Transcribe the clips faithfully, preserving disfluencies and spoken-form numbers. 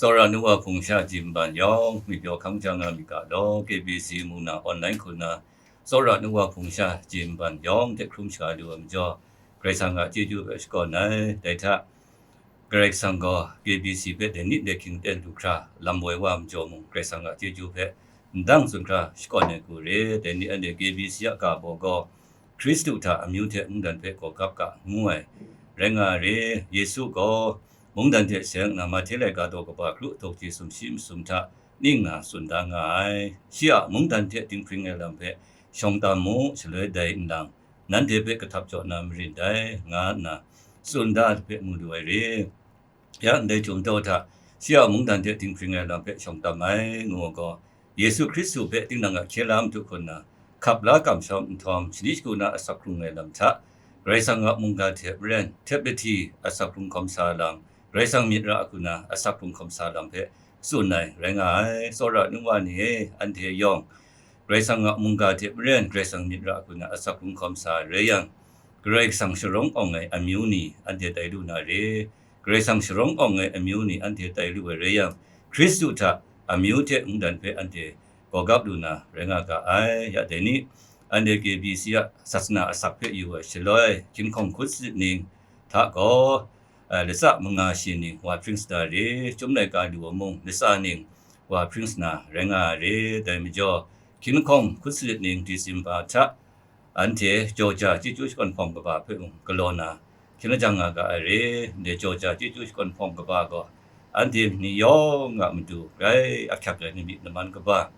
Tsawra nu wa hpung sha ji nban yawng, myit pyaw hkang ja nga myit ga law, K B C mung na online hku na, tsawra nu wa hpung sha ji nban yawng hte hkrum shaga lu ai majaw, Karai Kasang a chyeju hpe shakawn ai. Dai hta, Karai Kasang gaw K B C hpe dai ni dai hkying ten lu hkra lam woi wa ai majaw mung, Karai Kasang a chyeju hpe ndang tsun hkra shakawn ai hku re. Dai ni anhte K B C a ga baw gaw, Hkristu hta amyu hte mungdan hpe gaw gap ga ngu ai rai nga ai re. Yesu gaw mungdan hte seng nna Mahte laika daw kaba kru dawk ji sumshi masum hta ning na tsun da nga ai. Shi a mungdan hte dinghpring ai lam hpe shawng tam mu, shaloi dai nlang, nanhte hpe kahtap jaw na marin dai, nga nna tsun da ai hpe mu lu ai re. Ya ndai chyum daw hta, shi a mungdan hte dinghpring ai lam hpe shawng tam ai, ngu ai gaw, Yesu Hkristu hpe tinang a hkye la madu hku nna, hkap la kamsham nhtawm, shani shagu na asak hkrung ai lam hta, Karai Kasang a mungga hte maren, Tabiti asak hkrung hkawm sa lam, Karai Kasang myit ra hku na asak hkrung hkawm sa lam hpe tsun ai rai nga ai. Tsawra nu wa ni e, anhte yawng, Karai Kasang a mungga hte maren, Karai Kasang myit ra hku na asak hkrung hkawm sa ai rai yang, Karai Kasang sharawng awng ai amyu ni anhte tai lu na re. Karai Kasang sharawng awng ai amyu ni anhte tai lu ai rai yang, Hkristu hta amyu hte mungdan hpe anhte gaw gap lu na rai nga ga ai. Ya dai ni, anhte K B C a sasana asak hpe yu ai shaloi, hkying hkawng hkun sanit ning hta gaw, a, latsa manga shi ning wa hpring sa da re, Chyum laika lu ai mung latsa ning wa hpring sa na rai nga ai re. Dai majaw, hkying hkawng hkun sanit ning Disemba hta, anhte Georgia chyeju shakawn hpawng kaba hpe mung galaw na hkyen lajang nga ga ai re. Ndai Georgia chyeju shakawn hpawng kaba gaw, anhte ni yawng a matu grai ahkyak ai nami laman kaba,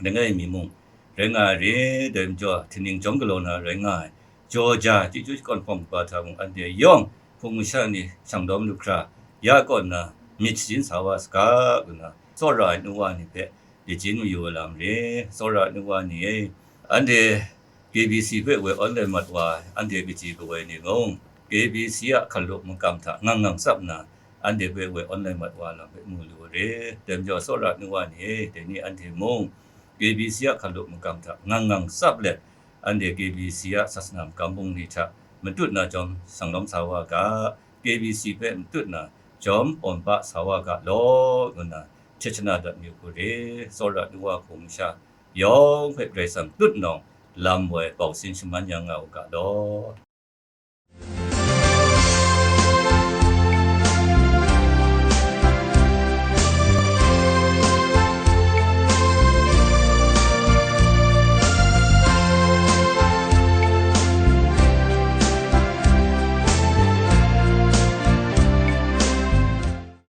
langai mi mung rai nga ai re. Dai majaw, htingning jawm galaw na rai nga ai Georgia chyeju shakawn hpawng kaba hta mung anhte yawng hpung masha ni shang dawm lu hkra, ya kaw nna myit shasin sa wa saga, ngu nna tsawra ai nu wa ni hpe, Yajin mayu ai lam re, tsawra nu wa ni e, anhte K B C hpe woi online mat wa ai, anhte kaji kawoi ni mung, K B C a hkalup makam hta ngang ngang tsap nna, anhte hpe woi online mat wa ai lam hpe mu lu ai re. Dai majaw, tsawra nu wa ni e, dai ni anhte mung, K B C a hkalup makam hta ngang ngang tsap let, anhte K B C a sasana makam bungli hta matut na jawm shang lawm sa wa ga, K B C hpe matut na jawm awm pa sa wa ga law, ngu nna htet shana dat mayu hku re. Tsawra nu wa hpung masha yawng hpe Karai Kasang tut nawng lam woi bau sin shaman yang nga u ga law.